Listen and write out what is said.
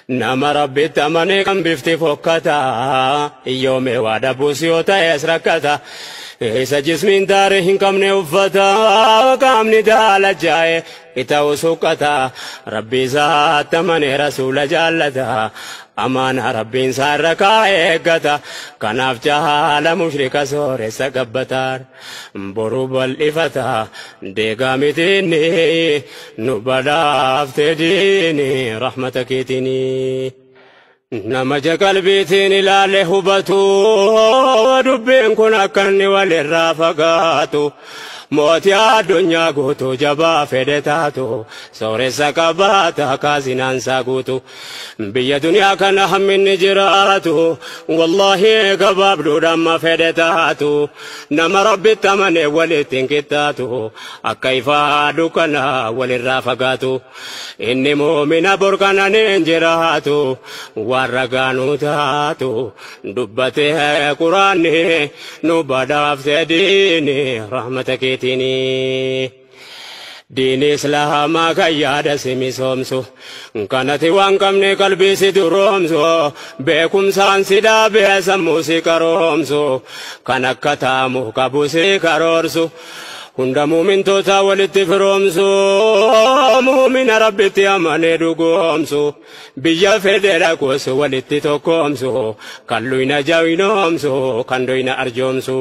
Nama rabbitti amanee kan bifti fokkata yoome waa dhabuus yoo ta'es rakkata isa jismiin taaree hin qabne uffata qaamni daalachaa'e ita'u suqqata rabbi isaatti amanee rasuula jaallata amaana rabbiin isaa irra kaa'e eeggata kanaaf jaala mushrika sooressa gabbataan boru bal'ifata deegaa mitiinni nu badhaaftee diini rahmata keetiini. Nama qalbiitiin ilaale hubatu dubbiin kun akka inni walirraa fagaatu mootii addunyaa guutuu jabaa fedhe taatu sooressa qabaata kaasinaansaa guutu biyya duniyaa kana hamminni jiraatu wallaahi gabaabduudhaan ma fedhe taatu nama rabbitti amane walitti hin qixxaatu akka ifaa dukkana walirraa fagaatu inni muumina borkananiin jiraatu waan ragaanuu taatu dubbatee quraanni nu badhaaftee diini rahmata keetiini. Diini islaamaa kan yaada si misoomsu kanati waan qabne qalbii si duroomsu beekumsaan si dhaabee sammuu si karoomsu kan akka taamu qabu si karoorsu hunda muumintoota walitti firoomsu muumina rabbitti amanee dhugoomsu biyya fedhe dhaquus walitti tokkoomsu kan luyna jawinoomsu kan doyna arjoomsu.